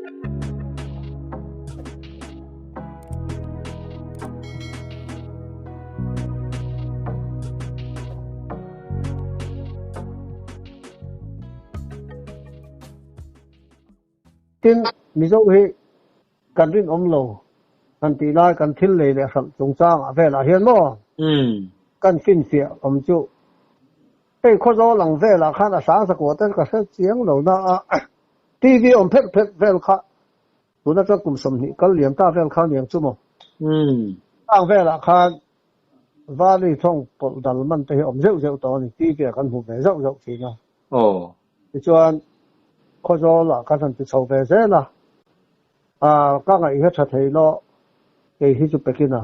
Tin, Mizo hi kan rinawm lo han tih lai kan thil lei leh hralh chungchangah velah hian maw kan finfiah awm chu hei khawzawl ang velah khan a hrang zakua te ka hre chiang lo na a, TV awm pherh pherh vel kha tuna chuan kum 20 kal liam ta vel kha aniang chu maw ang velah khan Valley thawng pawlh dal man te hi awm zeuh zeuh tawh a ni, TV ah kan hmu ve zauh zauh thin a. Tichuan Khawzawl ah kan han ti chho ve zel a, ka ngaih hi tha thei lo, kei hi chu pekin a,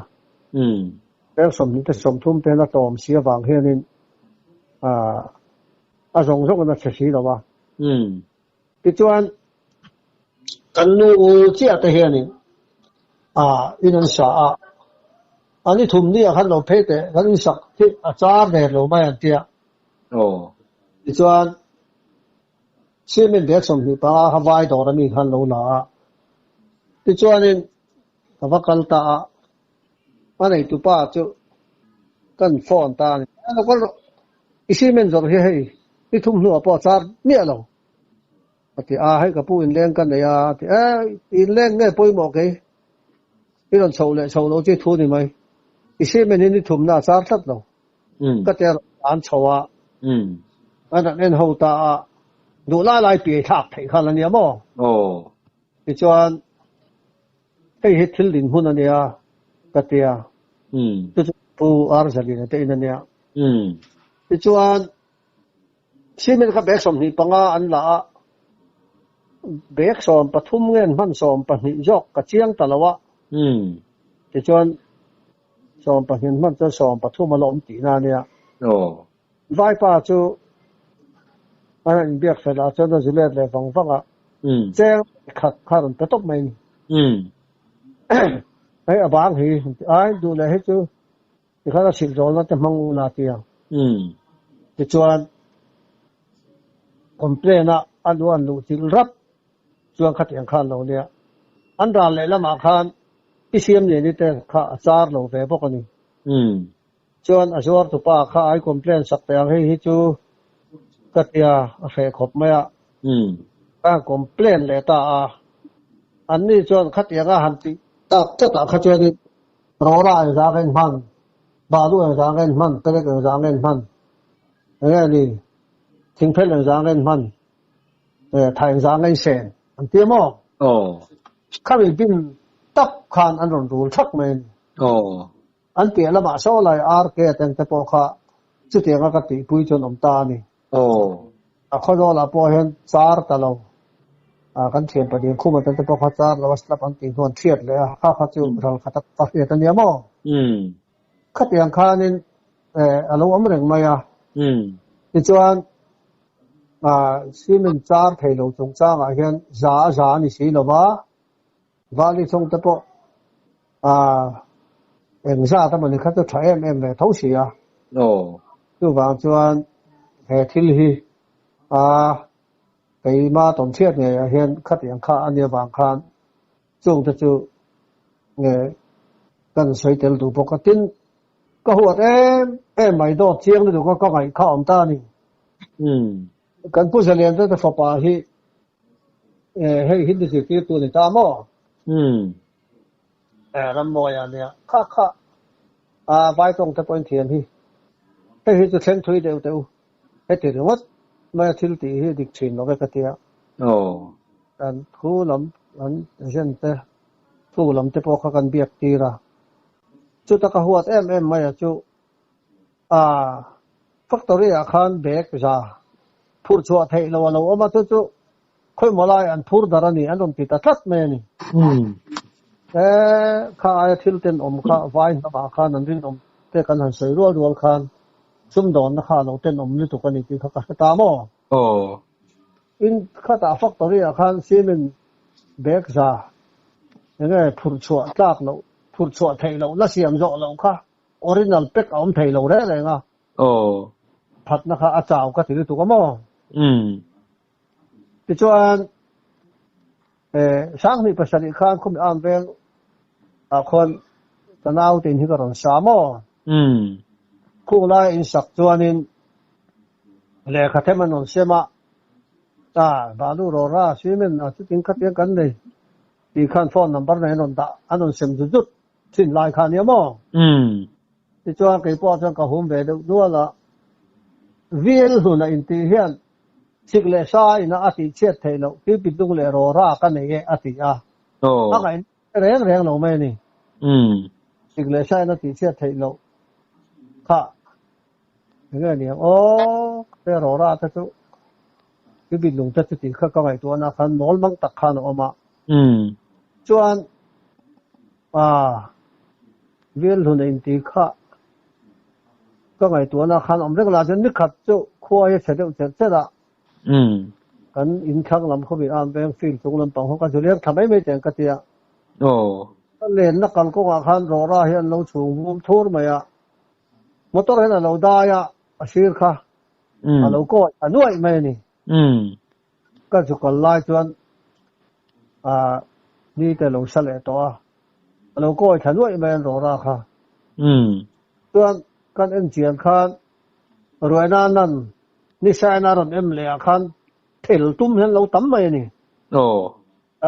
peng 20 te 30 te hian a tlawm si avang hianin a zawng zawng in a chhe si lo a. Tichuan kan nu chiah te hianin in an sa a, an i thum ni ah khan lo phei teh kan insak hi a char der lo mai an tia. Tichuan cement bag 25 kha vai dawr ami khan lo la a, tichuanin ka va kal ta a, a neitupa chu kan phone ta a ni. A lo kal rawh, i cement zawrh hi hei i thum hnuah pawh a char miah lo. A ti a, hei ka pu inleng ka nei a, a ti a, inleng nge pawimawh kei? I rawn chhoh leh chhoh loh chu i thu ni mai. I cement hi ni thumna a char tlat lo. Ka ti a rawn tlan chho a, an rawn en ho ta a, duh lai lai piai thlak theih khan a nia maw? Tichuan, hei hi thil dinhmun a nia ka ti a, chu chu Pu Arzalina te in a nia. Tichuan, cement kha bag 25 an la a, bag 13 nge an hman 12 zawk ka chiang ta lo a. Tichuan, 12 an hman chuan 13 a la awm tihna a nia. Vaipa chu a rawn inbiak fel ah chuan a zu let leh vang vang a, cheng khat kha a rawn pe tawp mai a ni. Hei a bang hi ai duh leh hi chu tikhan a chhilh zawlna te hmang u la tia. Tichuan complain a a lu an luh chilh rap chuan khatiang khan lo nia. An ral leh lamah khan i siam lian i te kha a char lo ve bawk a ni. Chuan a zuar tupa kha ai complain sak teh ang hei hi chu ka tia a hreh khawp mai a. Ka complain leh ta a. Anni chuan khatiang a han tih tak tak ah kha chuanin rawra engzah ka inhman, balu engzah ka inhman, pelek engzah ka inhman, enge ni thingphel engzah ka inhman, tha engzah ka insen an ti a maw? Khami bin tak khan an rawn rul thak mai a ni. An piah lamah saw lai RK atang te pawh kha chutianga ka tihpui chuan awm ta a ni. A khawzawlah pawh hian char ta lo, kan thian pahnih khum atang te pawh kha char lo a slap an tih hnuan thiat leh a, kha kha chu ral khat a ka hriat a nia maw? Khatiang khanin a lo awm reng mai a. Tichuan cement char thei lo chungchangah hian za a za a ni si lo va, Vali chhung te pawh eng zat a mawni kha chu tha em em ve tho si a. Chuvang chuan he thil hi a keima tawn chhiat ngeiah hian khatiang kha a nia vang khan chung te chu nge kan sawi tel duh bawk a. Tin, ka huat em em mai dawt chiang lutuk a ka ngaih kha awm ta a ni. Kan Pu Zalian te fapa hi hei Hindi zirtirtu ni ta maw? Rammawi a nia kha kha a vai tawng te pawhin thiam hi hei hi chu thleng thui deuh teh u heti ringawt mai a thil tih hi dik thin lo ve ka tia. Kan thu lam an agent te thu lam te pawh kha kan biak tir a, chuta ka huat em em mai a chu A factory ah khan bag za phurh chhuah theih loh a lo awm a, chu chu khawimaw lai an phur dar a ni, an rawn ti ta tlat mai a ni. He kha aia thil tenawm kha vai hnamah khan an rinawm te kan han sawi rual rual khan sumdawnna kha a lo tenawm lutuk a ni tih kha ka hre ta maw? In khatah factory ah khan cement bag za enge phurh chhuah tlak loh, phurh chhuah theih loh la siam zawh loh kha Original pack a awm thei lo reng reng a. Phatna kha a chau ka ti lutuk a maw? Tichuan 27 khan khumi am veng ah khuan ka nau te in hi ka rawn sa maw? Khung lai in sak chuanin lehkha them an rawn sem a, ah balu rawra cement ah chutin khatiang kan nei tih khan phone number nei an rawn dah an rawn sem zut zut thin lai kha ania maw? Tichuan kei pawh chuan ka hum ve deuh nual a, VL hluna intih hian Sik leh sa ina a tih chhiat theih loh Pipi tung leh rawra ka nei e a ti a. A ngaih reng reng lo mai a ni. Sik leh sa ina tih chhiat theih loh kha enge a ni ang aw te rawra te chu Pipi lung te chu tih kha ka ngaihtuahna khan mawl mang tak khan a awm a. Chuan Velhlun a intih kha ka ngaihtuahna khan awm reng la chuan nikhat chu khua hi a chhe deuh cherh cherh a, kan inthlang lam khawmin am veng field chung lampang ho ka zu leng thla mai mai teng ka ti a. Ka lenna kalkawngah khan rawra hi an lo chhung vum thur mai a, motor hian a lo dai a, a sir kha a lo kawi a nuaih mai a ni. Ka zu kal lai chuan ah ni te lo sa leh tawh a, a lo kawi thla nuaih mai an rawra kha. Chuan kan en chian khan ruaina nan ni saina rawn em leh ah khan thel tum hian lo tam mai a ni.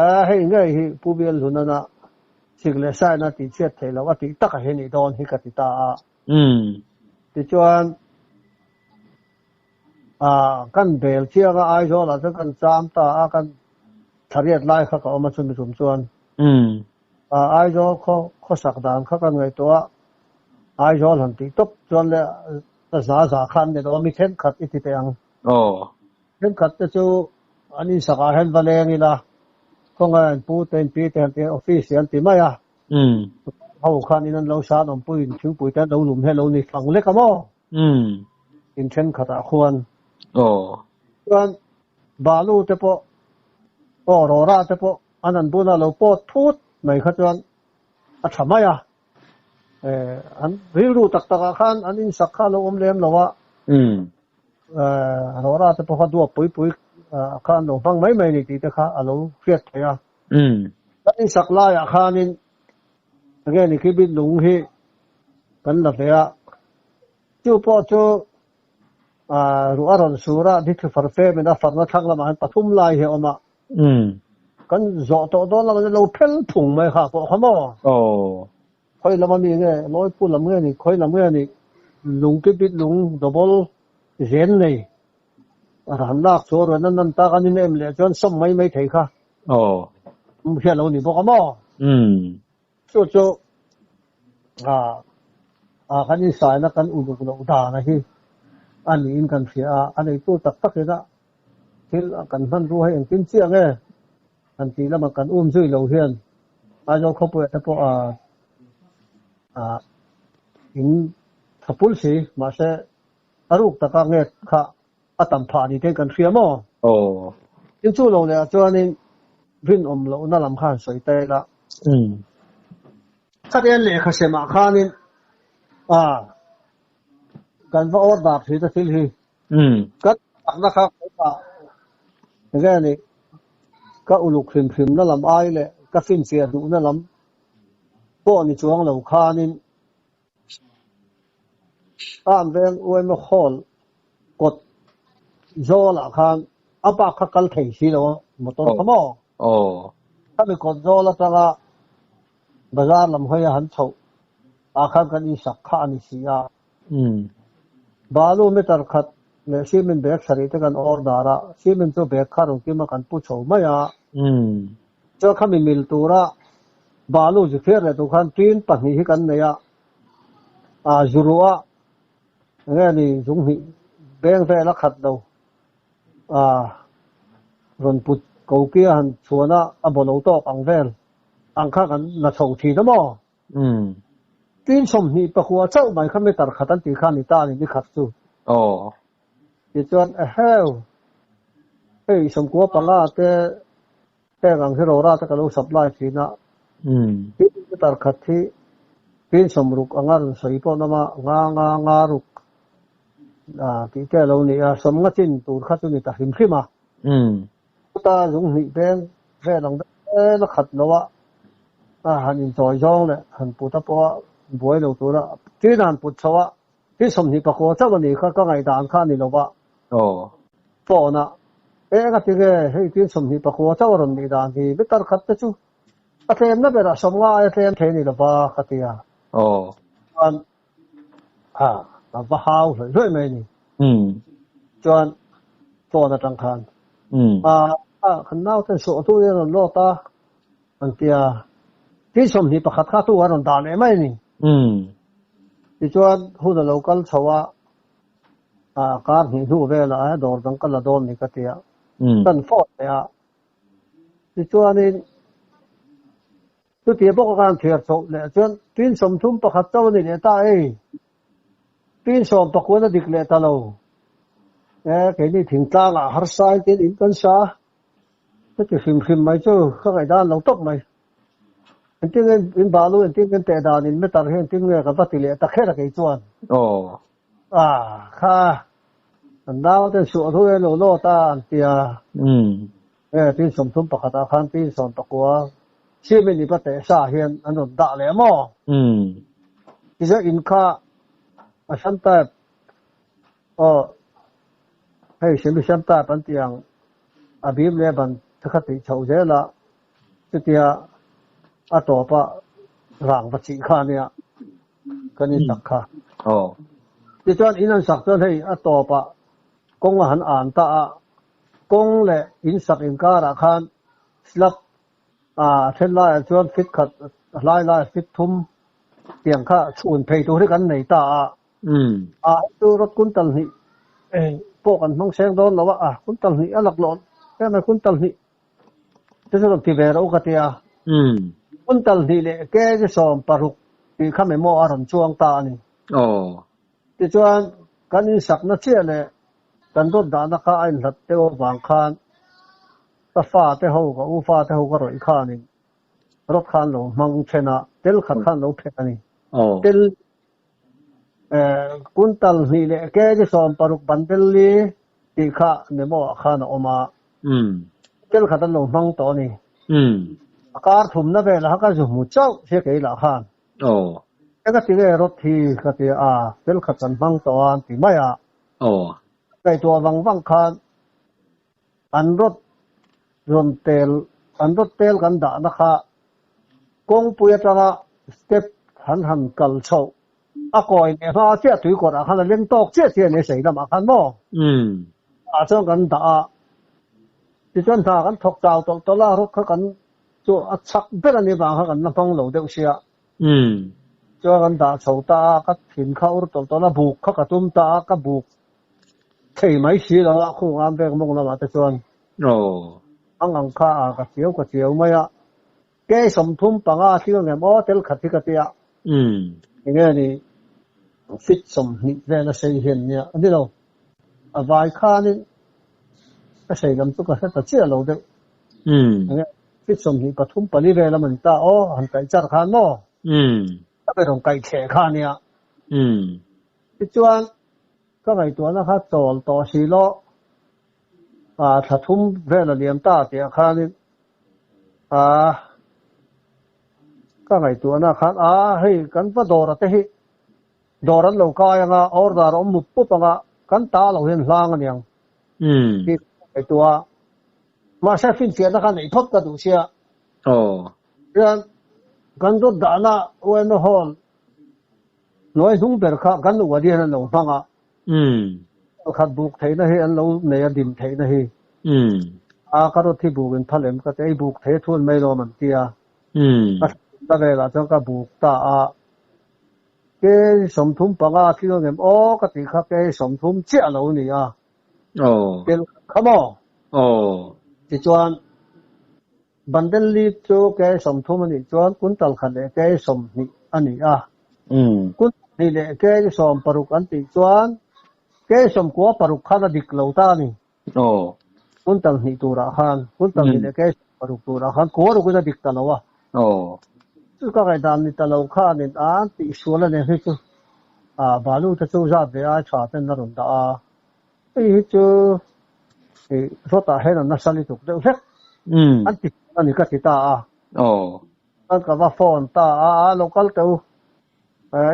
A hei ngei hi Pu Bialhlunana sik leh saina tih chhiat theih loh a tih takah hi nih dawn hi ka ti ta a. Tichuan Ah, kan bel chiang a, Aizawl ah chuan kan cham ta a, kan thariat lai kha ka awm a chumi tum chuan. Ah, Aizawl khaw khawsak dan kha kan ngaihtuah a, Aizawl han tih tawp chuan le ka za za kha an ni lo a, mi thenkhat i ti teh ang. Thenkhat te chu an insak ah hian va leng ila, khawngaih an pu te in pi te han ti office hi an ti mai a. Ho khan in an lo san awmpui in thingpui te an lo lum hi a lo ni fang lek a maw? In thenkhatah khuan. Chuan balu te pawh aw rawra te pawh an han buna lo pawt phut mai kha chuan a tha mai a. An rilru tak takah khan an insak kha a lo awm lem lo a. Rawra te pawh kha duap pui pui kha an lo hmang mai mai a ni tih te kha a lo hriat theih a. Kan insak laiah khanin enge ni khi bit lung hi kan la ve a, chu pawh chu ruah a rawn sur a, ni thlu far fem in a farna thlang lamah hian pathum lai hi a awm a, kan zawh tawh dawn lamah hian lo phel phung mai kha pawh kha maw? Khawi lam ami nge, Lawipu lam nge ni, khawi lam nge ni, lung ki bit lung double zen nei ran lak chu a rawn a nan tak a ni em leh chuan sawm mai mai thei kha hian lo ni bawk a maw? Chu chu kan insaina kan uluk loh dana hi a niin kan hria a, a neitu tak takin a thil kan hmanrua hi engtin chiah nge kan tih lamah kan um zui lo hian Aizawl khawpuiah te pawh in tha pul si mahse a ruk taka nge kha a tam phah ni te kan hria maw? Tin chu lo leh ah chuanin rinawm lohna lam kha han sawi ta ila. Khatiang lehkha semah khanin kan va order thin a thil hi. Kan takna kha keimah enge ni ka uluk hrim hrimna lam ai leh ka finfiah duhna lam pawh ni chuang lo khanin An veng uaima hall kawt zawlah khan a bak kha kal thei si lo a motor kha maw? Khami kawt zawl atanga bazar lam hawi a han chhoh ah khan kan insak kha a ni si a. Balu meter khat leh cement bag sarih te kan order a, cement chu bag kha rawn kim a kan pu chho mai a. Chuan khami mil tura balu zu phiar leh tur khan tin pahnih hi kan nei a, ah zu ruah enge ni zung hnih beng vel a khat lo ah rawn put ko kia han chhuan a a baw lo tawk ang vel ang kha kan la chho thin a maw? Tin 24 chauh mai kha meter khat an tih kha a ni ta a ni ni khat chu. Tichuan eheu hei 95 te heng ang hi rawra te ka lo supply thin a, tin meter khat hi tin 60 anga rawn sawi pawh nama nga nga nga ruk tih te a lo ni a, 50 chin tur kha chu ni ta hrim hrim a. Chuta zung hnih beng vel ang deuh. tlem a khat lo a, a han inchawi zawng leh han put a pawh a buai lo tura tin a han put chho a, tin 24 chauh a nih kha ka ngaihdan kha a ni lo va. Phone a, eng a ti nge hei tin 24 chauh a rawn nih dan hi meter khat te chu a tlemna berah 50 aia tlem thei a ni lo va ka ti a. Chuan a a va hau hlawih hlawih mai a ni. Chuan phone atang khan a a kan naute sawh tu hi a rawn lawt a an ti a, tin 21 kha tu a rawn dah leh mai a ni. Tichuan hun a lo kal chho a, a kar hnih hnu velah a dawr dang ka la dawn ni ka ti a, kan phone leh a. Tichuanin Chutia bawk a kan thiar chhoh leh chuan tin 31 chauh a ni leh ta ei. Tin sawmpakuan a dik leh ta lo. E, keini thingtlangah harsa in tin in kan sa. Chuti hrim hrim mai chu ka ngaihdan lo tawp mai. Engtin nge in balu engtin nge teh dan in meter hi engtin nge ka va ti leh ta kher a kei chuan. Ah, kha an naute suah thu e lo lawt a an ti a. Nge tin 31 ah khan tin sawmpakua Simin i pateh sa hian an rawn dah leh maw? Tichuan in kha a hran type aw hei semi hran type an tih ang a bim leh ban te kha tih chhoh zel a chutia a tawp a rang va chih kha ania kan in sak kha. Tichuan in an sak chuan hei a tawp ah kawng a han an ta a kawng leh in sak inkarah khan slab a then laiah chuan fit khat a hlai laiah fit thum tiang kha chhun phei tur hi kan nei ta a. A chu rawt kuntal hnih pawh kan hmang seng dawn lo a, a kuntal hnih a laklawh em mai kuntal hnih chu chu rawn ti ve rawh u ka ti a. Kuntal hnih leh kg 16 tih kha memo a rawn chuang ta a ni. Tichuan kan insakna chiah leh kan dawt dahna kha a inhlat deuh avang khan ka fa te ho, ka u fa te ho ka rawih khanin rawt khan lo hmang then a, tel khat khan lo phet a ni. Tel kuntal hnih leh kg 16 bandel li tih kha memo ah khan a awm a, tel khat an lo hmang tawh a ni. A kar thumna velah kha ka zu hmu chauh sia kei lah khan. Eng a ti nge rawt hi ka ti a, tel khat kan hmang tawh a an ti mai a. Ngaihtuah vang vang khan an rawt rawn tel an rawt tel kan dahna kha kawngpui atanga step han han kal chhoh a kawi leh hma chiah tuikawrh ah khan a leng tawk chiah chiah a ni sei lamah khan maw ah chuan kan dah a tichuan hna kan thawk chau tawlh tawlh a rawt kha kan chu a chak ber a nih vang kha kan la hmang lo deuh sia. Chuan kan dah chho ta a, ka thin kha ur tawlh tawlh a, buk kha ka tum ta a, ka buk thei mai si lo a, khung am vek mawng lamah te chuan ang ang kha a ka chiau ka chiau mai a, ke 35 thil ang em aw tel khat hi ka ti a, enge ni fit 20 vel a sei hian nia a ni lo, a vai khanin ka sei lam chu ka hre ta chiah lo deuh. Enge Fit 23 pali vel a man ta aw, han kaih char khan maw? Ka be rawn kaih thleh kha ania. Tichuan, ka ngaihtuahna kha chawl tawh si lo, thla thum vel a liam ta tih khanin ka ngaihtuahna khan a hei kan va dawr a te hi dawr an lo kai anga order a awm mup mup anga kan ta lo hian hlang aniang tih ka ngaihtuah a. Mahse finfiahna kha neih phawt ka duh sia. Chuan kan dawt dahna UNO Hall hnuai hnung ber kha kan uan hian an lo hmang a. Khat buk theihna hi an lo nei a din theihna hi. A ka rawt hi buk in phal em ka ti a, i buk thei a thun mai lawm an ti a. Ka thla velah chuan ka buk ta a. Ke 35 thil ang em aw ka tih kha ke 30 chiah a lo ni a. Tel kha maw? Tichuan, Bandel li chu ke 30 a nih chuan kuntal khat leh ke 20 a ni a. Kuntal hnih leh ke 16 an tih chuan ke 96 khan a dik lo ta a ni. Kuntal hnih turah khan, kuntal hnih leh ke 16 turah khan kua rukin a dik ta lo a. Chu ka ngaihdan ni ta lo khanin an tihsual a nen hi chu balu te chu zat ve ai tha ten a rawn dah a. Hei hi chu rawtah hian an nasa lutuk deuh hlek. An ti a ni ka ti ta a. Chuan ka va phone ta a, a lo kal teh u,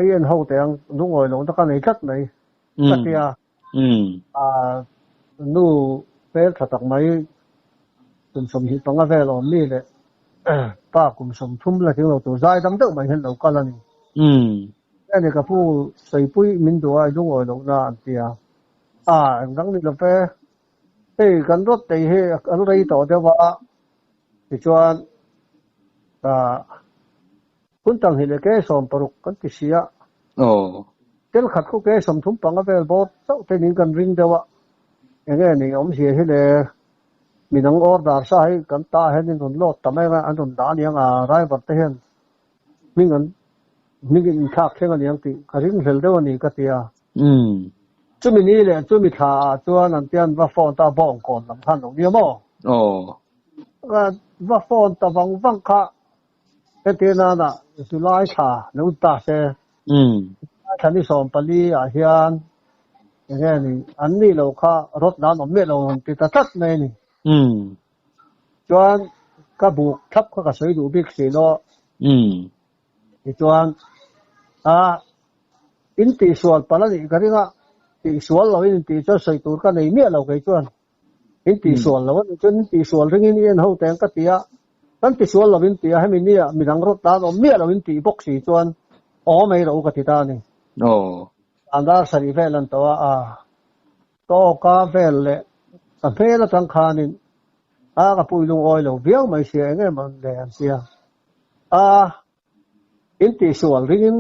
i en ho teh ang, lungawi lohna ka nei tlat mai ka ti a. Nu hmel tha tak mai kum 25 vel awm mi leh pa kum 30 la tling lo tur zai dam deuh mai hian lo kal a ni. Hei ni ka pu sawipui min duh a, i lungawi lohna an ti a. A, engdang ni lo ve. Hei kan rawt tei hi an rei tawh deuh a, tichuan hun tang hi leh ke 16 kan ti si a. Tel khat khu ke 35 vel bawr chauh te niin kan ring deuh a, enge ni awmzia hi le midang order sa hi kan ta hian in rawn load ta mai ang a, an rawn dah aniang a driver te hian hming an hming in inthlak thleng aniang tih ka ring hlel deuh a ni ka ti a. Chumi ni leh chumi thla ah chuan an tian va phone ta bawngkawn lam khan lo nia maw? Va phone ta vang vang kha heti nana July thla lo ta se. July thla ni 14 ah hian enge ni an ni lo kha rawt nan awm miah lo an ti ta tlat mai a ni. Chuan ka buk thlap kha ka sawi duh bik si lo. Tichuan a in tihsual palh a nih ka ring a, tihsual lo in intih chuan sawi tur ka nei miah lo kei chuan. In tihsual lo a nih chuan in tihsual ringin i en ho teng ka ti a, kan tisual lo in ti a, hemi nia midang rawt tan awm miah lo in tih bawk si chuan aw mai rawh u ka ti ta a ni. An dar sarih vel an tawh a, a tawka vel leh ka hmel atang khanin a ka pui lungawi lo viau mai sia eng em an le an tia a, in tihsual ringin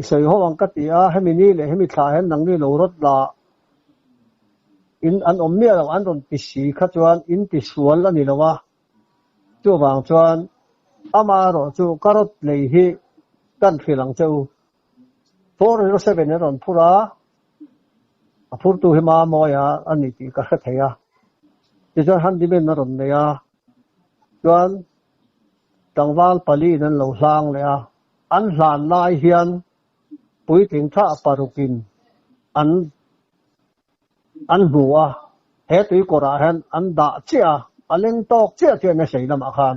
i sawi ho ang ka ti a, hemi ni leh hemi thlah hian nangni lo rawt la in an awm miah lo an rawn ti si kha chuan in tisual a ni lo a, chuvang chuan amaherawh chu ka rawt lei hi kan hrilh ang che u. 407 an rawn phur a, a phurtu hi Mamawia a ni tih ka hre thei a, tichuan handyman a rawn nei a, chuan tlangval paliin an lo hlang leh a, an hlan lai hian puitling thlah parukin an an hmu a, he tuikawrah hian an dah chiah a, a leng tawk chiah chiah in a sei lamah khan.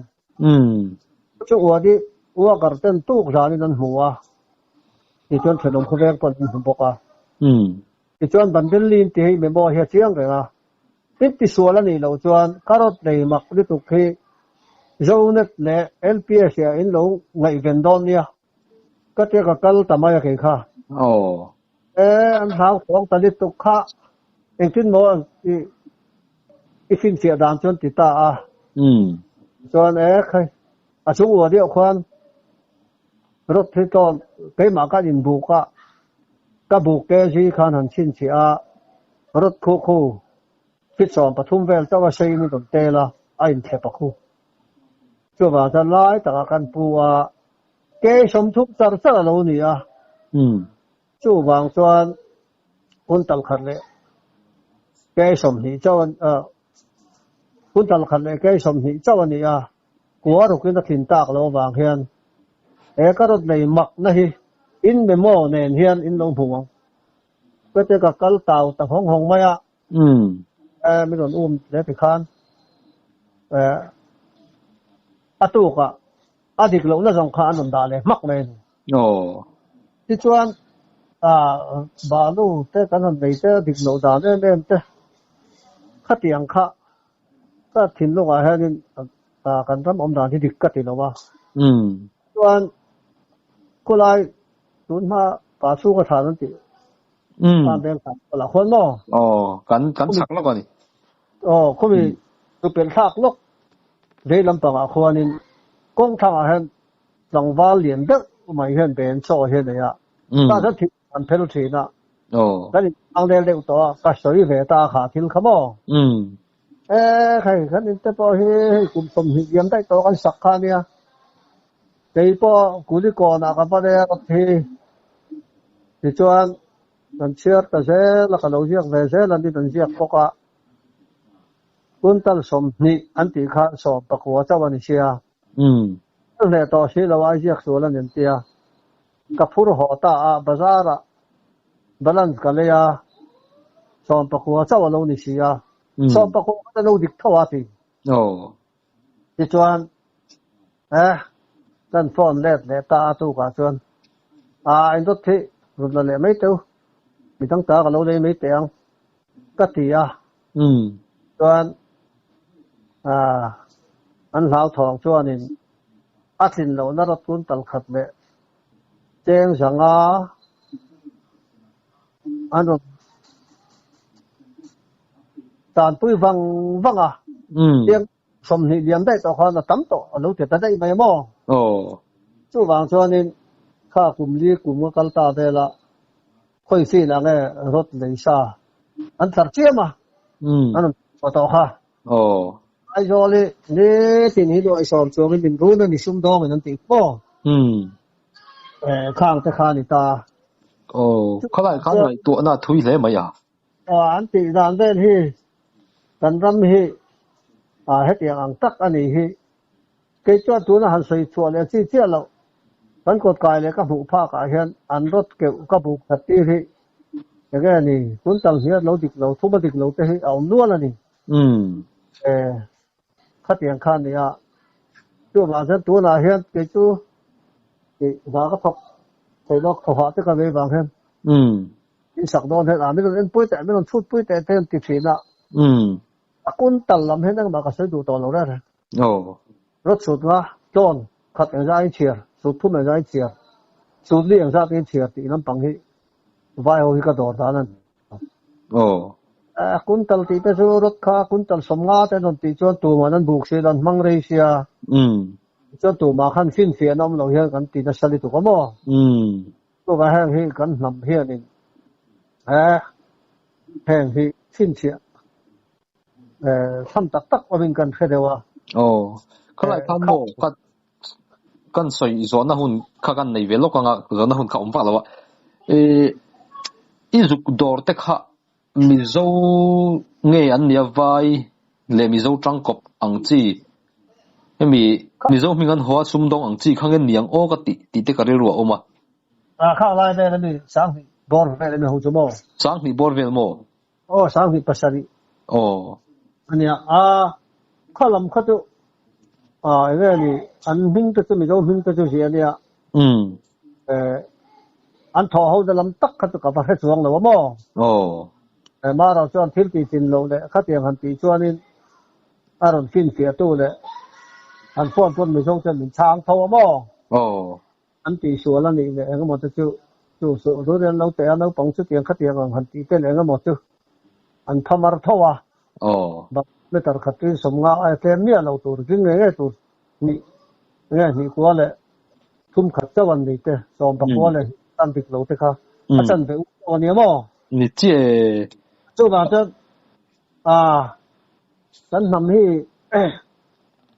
Chu uadi worker ten tuk zanin an hmu a, tichuan thenawm khawveng pawh an hmu bawk a. Tichuan Bandel Lin tih hi memo hi a chiang reng a, tin tisual a nih loh chuan carrot nei mak lutuk hi Zonet leh LPS ah in lo ngaihven dawn nia. Ka tia ka kal ta mai a kei kha. E an hlau thawng ta lutuk kha engtin maw an i i finfiah dan chuan ti ta a. Chuan e khai a chung ua deuh khuan rawt hi tawn keimah khan inbuk a ka buk te zi khan han chhinchhiah a rawt khu khu feet 13 vel chauh a sei in rawn tel a a inthlep a khu. Chuvang chuan lai takah kan pu a ke 30 char char a lo ni a. Chuvang chuan hun tal khat leh ke 20 chauh a hun tal khat leh ke 20 chauh a ni a. Kua rukin a thlin tak lo avang hian he ka rawt nei makna hi in memo nen hian in lo hmu ang. Pete ka kal tau ta hawng hawng mai a. Min rawn um hle ti khan a tukah a dik lohna zawng kha an rawn dah leh hmak mai a ni. Tichuan balu te kan han nei te a dik loh dan em em te khatiang kha ka thinlungah hianin kan ram awm dan hi dik ka ti lo a. Chuan khulai tun hma pa chhunga than an tih Kan beng tak la khawn maw? Aw, kan kan chak lawk a ni. Aw, khawmi chu pelh thlak lawk vei lampangah khuanin kawng thlangah hian tlangval lian deuh mai hian ben chaw hi a nei a. Tah chuan thil an phel thin a. Kan inchang del deuh tawh a, ka sawi ve ta kha thil kha maw? E, hei kan inte pawh hi hei kum 20 liam daih tawh kan sak kha a nia. Kei pawh Kulikawnah ka va rel a thi. Tichuan, kan chhiar ta zel a, ka lo ziak ve zel a, ni kan ziak bawk a. Quintal 20 an tih khan 19 chauh a ni sia. Ka hleh tawh si lo a, i ziak sual a ni an ti a. Ka phur haw ta a, bazar-ah balance ka lei a, 19 chauh a lo ni si a. 19 kha a lo dik tho a ti. Tichuan, eh, kan phone let leh ta a tukah chuan, ah, in dawt hi rawn la leh mai teu, midang ta ka lo lei mai teh ang, ka ti a. Chuan, ah, an hlauthawng chuanin a tlin lohna rawt kun tal khat leh cheng zanga an rawn tanpui vang vang a, tiang 20 lian daih tawh khan a tam tawh a lo ti ta daih mai maw? Chuvang chuanin kha kum li kum ka kal ta vela khawi fin ang e rawt lei sa an tlar chiam a, an rawn tawh tawh kha. Aizawl hi nitin hi nuaih sawm chuangin min run a ni sumdawngin an tih maw? Khang te kha a ni ta. Aw, khalai khan ngaihtuahna a thui hle mai a. An tih dan vel hi kan ram hi hetiang ang tak a nih hi. Kei chuan tuna han sawi chhuah leh chi chiah loh kan kawt kai leh ka hmuh phak ah hian an rawt keuh ka buk that tir hi enge a ni tun tal hian lo dik lo thuma dik lo te hi a awm nual a ni. Khatiang kha a ni a, chuvang chuan tunah hian kei chu tih hna ka thawk thei lawk thawhah te ka vei vang hian in sak dawn hian a min rawn enpui teh, min rawn chhutpui teh te an ti thin a, a kun tal lam hian engmah ka sawi duh tawh lo reng reng. Rawt chhut nga tlawn khat engzah in chhiar, chhut thum engzah in chhiar, chhut li engzah te in chhiar tih lampang hi vai ho hi ka dawr dan a ni. Kuntal tih te chu rawt kha kuntal 50 te an rawn tih chuan tumah an buk si lo, an hmang rei sia. Chuan tumah khan finfiah an awm lo hian kan ti nasa lutuk a maw? Chuvang heng hi kan hnam hianin heng hi finfiah tham tak tak awmin kan hre deuh a. Aw, khalai khan maw kan sawi zawhna hun kha kan nei ve lawk anga zawhna hun kha awm vak lo a. I zuk dawr te kha Mizo nge an nia vai leh Mizo tangkawp ang chi hemi Mizo hming an haw a sumdawng ang chi kha nge niang aw ka tih tih te ka rilru a awm a. A khang lai vel ami 2000 bawr vel ami ho chu maw? 2000 bawr vel maw? Aw 2007. Aw. Ania a kha lam kha chu a enge ni an hming te chu Mizo hming te chu ziah ania. An thawh ho na lam tak kha chu ka va hre chuang lo a maw? Aw. Mara chuan thil tih chin loh leh khatiang han tih chuanin a rawn finfiah tu leh an phone pawn Mizo chuan min chhang tho a maw? Aw. An tihsual a nih leh engemaw te chu chu suh rur an lo teh a, naupang chutiang khatiang ang han tih te leh engemaw chu an thamar tho a. Aw. Meter khat tin 50 aia tlem miah lo tur ding ngei ngei tur hnih nge hnih kua leh thum khat chauh an nei te, 14 leh hnih tan dik lo te kha a chan ve u a nia maw? Ni chiah e. Chuvang chuan a kan hnam hi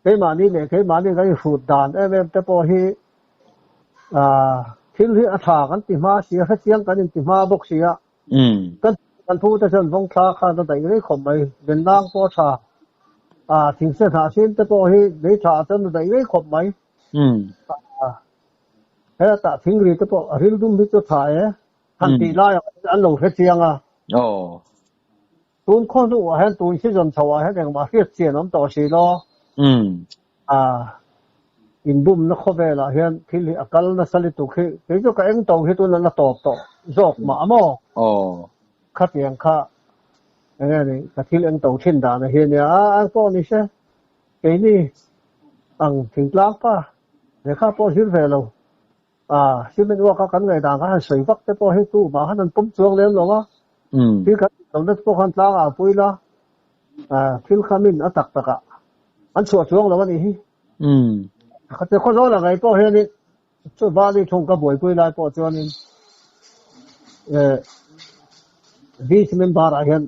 keimahni leh keimahni kan inhrut dan em em te pawh hi thil hi a tha kan ti hma si a, hrechiang kan inti hma bawk si a. Kan kan phu te chuan vawng thla khan a daih rei khawp mai, Venlang pawh a tha, thingse hnah sin te pawh hi lei tha ah chuan a daih rei khawp mai. Hetah thingri te pawh a ril dum hi chu a tha e, han tih lai ah an lo hrechiang a. Tun khaw hnuah hian tun season chho ah hian engmah hriat chian awm tawh si lo. A inbumna khawvelah hian thil hi a kal nasa lutuk hi kei chu ka eng to hi tuna la tawp tawh zawk mah a maw? Khatiang kha enge ni ka thil eng to thin dan a hi ania a ang pawh ni se keini ang thingtlang pa lehkha pawh zir ve lo a cement work a kan ngaihdan kha han sawi vak te pawh hi tu mah khan an pawm chuang lem lo a thil kan tih lohna te pawh khan tlang ah pui la thil kha min a tak tak ah an chhuah chuang lo a nih hi. Khatia khawzawl ang ei pawh hianin chu vali thung ka buaipui lai pawh chuanin VC member ah hian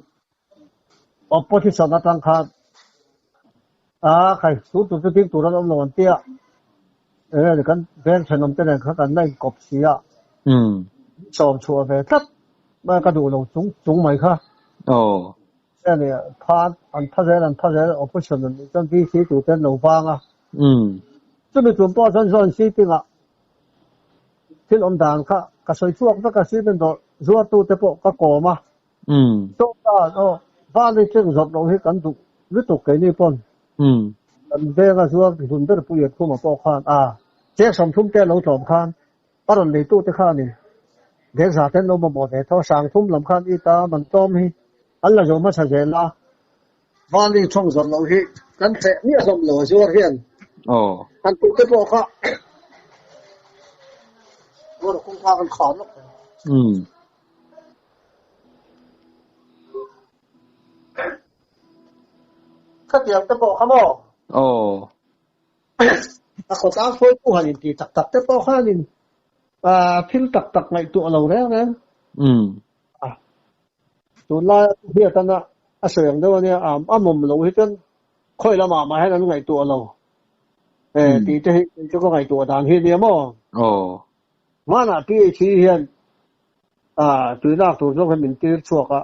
opposition atang khan a khai tu tu chu ding tur an awm lo an tia enge kan veng thenawm te nen kha kan la inkawp si a sawm chhuah ve tlat mai ka duh lo chung chung mai kha. Heng pha an pha zel an pha zel opposition an nih chuan VC tur te an lo vang a. Chumi tum pawh chuan joint sitting ah thil awm dan kha ka sawi chhuak vek a, cement dawr zuartu te pawh ka kawm a. Chawta aw vali cheng zawrh loh hi kan duh lutuk keini pawn. Kan venga zuar hlun ber pui thuma pawh khan a cheng 30 te lo tlawm khan a rawn leitu te khanin dek za ten lo mamawh ve tho sang thum lam khan i ta man tlawm hi an la zo hmasa zel a. Vali thawng zawrh loh hi kan hreh miah hlawm lo a zuar hian kan tih te pawh kha zuar kawngka kan khar lawk thei. Khatiang te pawh kha maw? A khawtlang hruaitu han inti tak tak te pawh khanin thil tak tak ngaihtuah lo reng reng. Tunlaia thu hriat ana a sawi ang deuh ania, a mawm lo hi chuan khawi lamah mah hian an ngaihtuah lo tih te hi kei chu ka ngaihtuah dan hi ania maw? Hmanah PHE hian tui lak tur zawk hi min tir chhuak a,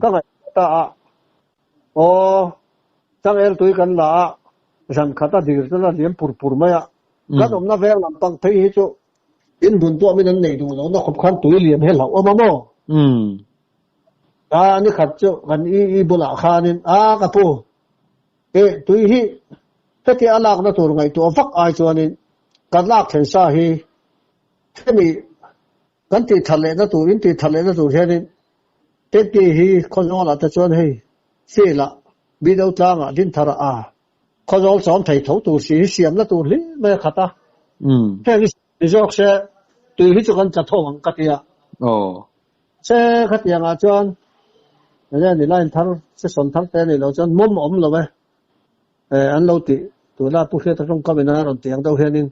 ka ngaihtuah ta a, aw changel tui kan la a, zan khat a dir chuan a liam pur pur mai a, kan awmna veng lampang phei hi chu In hmun pawh min an neih duh lo na khawp khan tui liam hi hlauh awm a maw? A ni khat chu kan i i bulah khanin a ka pu e tui hi heti a lakna tur ngaihtuah vak ai chuanin kan lak thlen sa hi hemi kan tih that lehna tur in tih that lehna tur hianin tanky hi Khawzawlah te chuan hei field ah Bido tlangah Dinthar ah a Khawzawl chawm thei tho tur si hi siamna tur hlim mai a khat a. Heng hi ni zawk se tui hi chu kan tla tho ang ka ti a. Se khatiang ah chuan enge ni line thar session thar te ni lo chuan mawm a awm lo e. An lo tih tuna Pu Hriata tawngkam in a rawn ti ang deuh hianin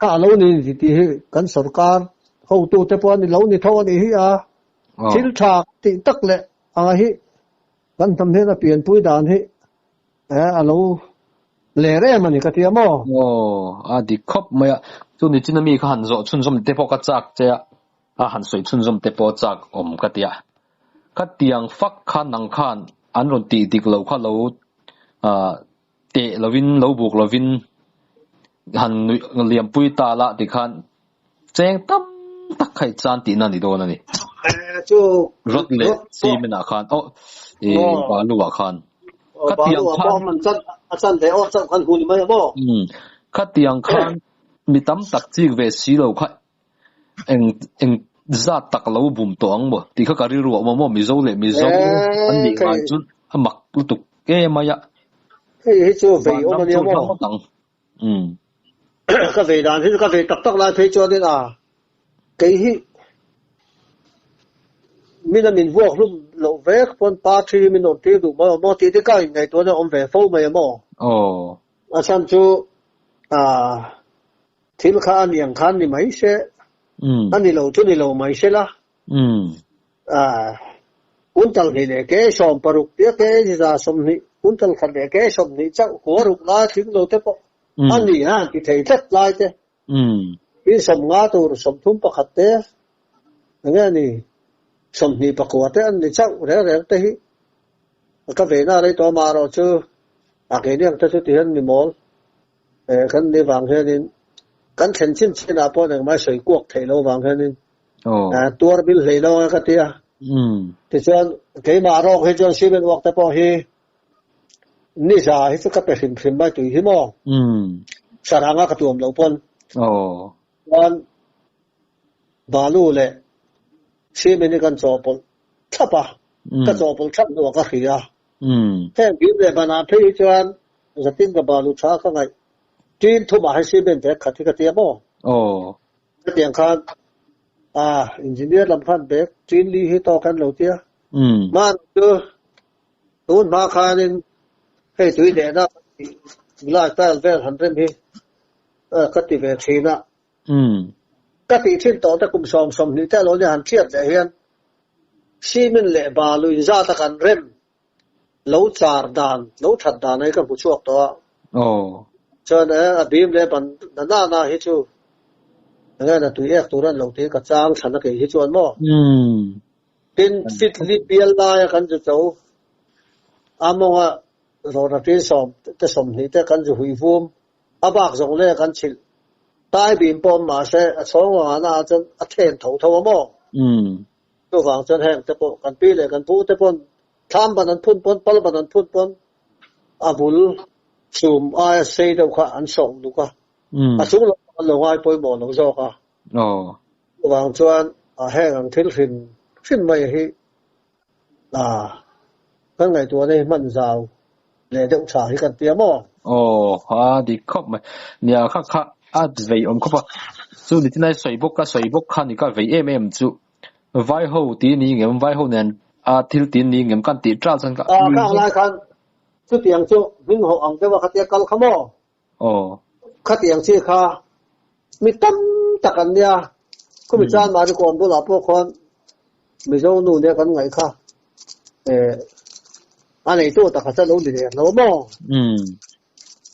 kha a lo ni ni tih hi kan sorkar hotu te pawh a ni lo ni tho a nih hi a. Thil tha tih tak leh anga hi Kan hnam hian a pianpui dan hi a lo ler em a ni ka ti a maw? Aw, a dik khawp mai a. Chu ni chin ami kha han zawh chhunzawm te pawh ka chak che a, a han sawi chhunzawm te pawh chak awm ka ti a. Khatiang fak kha nang khan an rawn tih dik lo kha lo teh lovin, lo buk lovin han nuih liampui ta la tikhan Cheng tam tak kha i chan tihna a ni dawn a ni. Chu Rod leh cement ah khan oh i balu ah khan. Khatiang khan a chan ve awk chauh khan hmu ni mai a maw? Khatiang khan mi tam tak chik ve si lo kha eng eng zat tak lo bum tawh ang maw tih kha ka rilru a awm a maw Mizo leh Mizo an nih ngai chu a mak lutuk em mai a. Hei hi chu vei awm a nia maw? Ka vei dan hi chu ka vei tak tak lai phei chuanin a kei hi min a min vuak hlum loh vek pawn party hi min awm tir duh mai awm aw tih te ka inngaihtuahna a awm ve fo mai a maw? A chhan chu a thil kha a ni ang khan ni mai se, a ni lo chu ni lo mai se la. Kuntal hnih leh ke 60 tia ke 20 kuntal khat leh ke 20 chauh kua ruk lai tling lo te pawh a ni a ti thei tlat lai te. Tin 50 tur 31 te enge a ni 29 te an ni chauh reng reng te hi ka ve na rei tawh amaherawh chu a keini ang te chu ti hian mi mawl kan ni vang hianin kan thlen chin chin ah pawh engmah sawi kuak theih lo vang hianin Tuar bil hlei lo ang ka ti a. Tichuan keimah rawk hi chuan cement work te pawh hi ni za hi chu ka pe hrim hrim mai tui hi maw. Saranga ka tuam lo pawn. Chuan balu leh cement hi kan chawhpawlh thlap a. Ka chawhpawlh thlap hnuah ka hria a. Heng bim leh banah phei hi chuan zatin ka balu tha ka ngaih. Tin thumah hi cement bag khat hi ka tia maw. Hetiang khan a engineer lam khan bag chin li hi tawk an lo tia. Hman chu tun hma khanin hei tui lehna glass tile vel han rem hi ka ti ve thin a. Ka tih thin tawh te kum 20 te alo nia han hriat leh hian cement leh balu inzat a kan rem lo char dan, lo that dan hi ka hmu chhuak tawh a. Chuan a bim leh ban na na na hi chu enge na tui ek tur an lo tih ka chang thlan a kei hi chuan maw. Tin fit li pial lai a kan zu cho a mawnga rawra tin sawm te 20 te kan zu hui vum a bak zawng le kan chhilh tai bim pawh mahse a chhawng anga na ah chuan a then tho tho a maw. Chuvang chuan heng te pawh kan pi leh kan pu te pawn thlam ban an phun pawn pal ban an phun pawn a bul Chhum aia sei deuh kha an sawh uluk a, a chung lam pawh an lo ngai pawimawh lo zawk a. Chuvang chuan heng ang thil hrim hrim mai hi kan ngaihtuahna hi hman zau leh deuh tha hi kan tia maw? Aw, a dik khawp mai. Nia kha kha a vei awm khawp a, chu ni tinai sawi bawk ka sawi bawk kha ni ka vei em em chu. Vai ho ti ni ngem, vai ho nen a thil ti ni ngem kan tih ṭal chuan ka. Khang lai khan Chutiang chu hming hawh ang deuha khatia kal kha maw? Aw. Khatiang chi kha mi tam tak an nia. Khumi chan mahni kawn bulah pawh khuan Mizo nu nia kan ngaih kha eh a neitu tak kha chu a lo ni leh lo maw?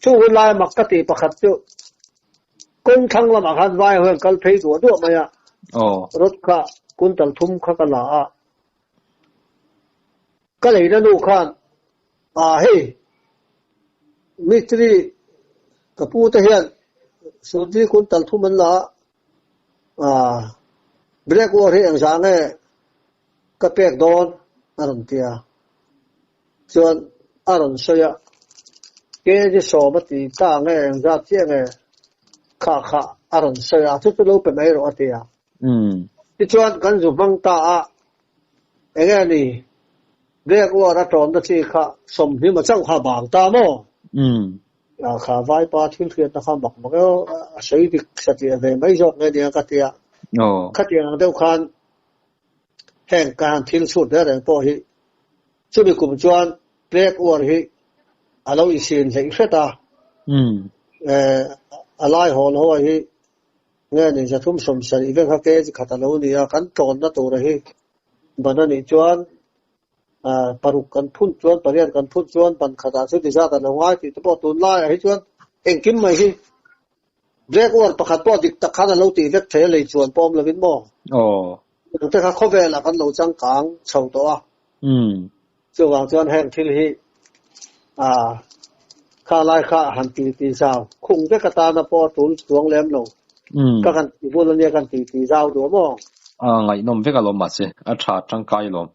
Chung hun laia mak ka tih pakhat chu kawng thlang lamah khan vai ho hian kal phei duah duah mai a. Aw. Rod kha kuntal thum kha ka la a. Ka leina nu khan, Ah hei, mistri ka pu te hian Sudri kun tal thum an la a, ah black war hi engzah nge ka pek dawn a rawn ti a. Chuan a rawn sawi a, kg sawm a ti ta nge engzat chiah nge kha kha a rawn sawi a, chu chu lo pe mai rawh a ti a. Tichuan kan zu hmang ta a, Enge a ni? Black war a tawnna chi kha sawmhnim a chauh kha bang ta maw? A kha vaipa thil hriatna kha mak mak eo a sawi dik satliah ve mai zawk nge nia ka tia. Khatiang ang deuh khan heng ka han thil chhut reng reng pawh hi chumi kum chuan Black war hi a lo insin hleih hret a. A lai hawl haw hi Nge ni 370 vek kha kg khat a lo ni a, kan tlawnna tura hi ban a nih chuan paruk kan phun chuan pariat kan phun chuan ban khatah chu ti zat a lo ngai tih te pawh tunlaiah hi chuan engkim mai hi black war pakhat pawh dik tak khan a lo tih vek thei a lei chuan pawh awm lovin maw? Aw. Engte kha khawvelah kan lo changkang chho tawh a. Chuvang chuan heng thil hi kha lai kha han ti ti zau khung vek atana pawh a tul chuang lem lo. Ka kan ti bul ania kan ti ti zau duh a maw? A ngaihnawm vek alawm mahse a tha tangkai alawm.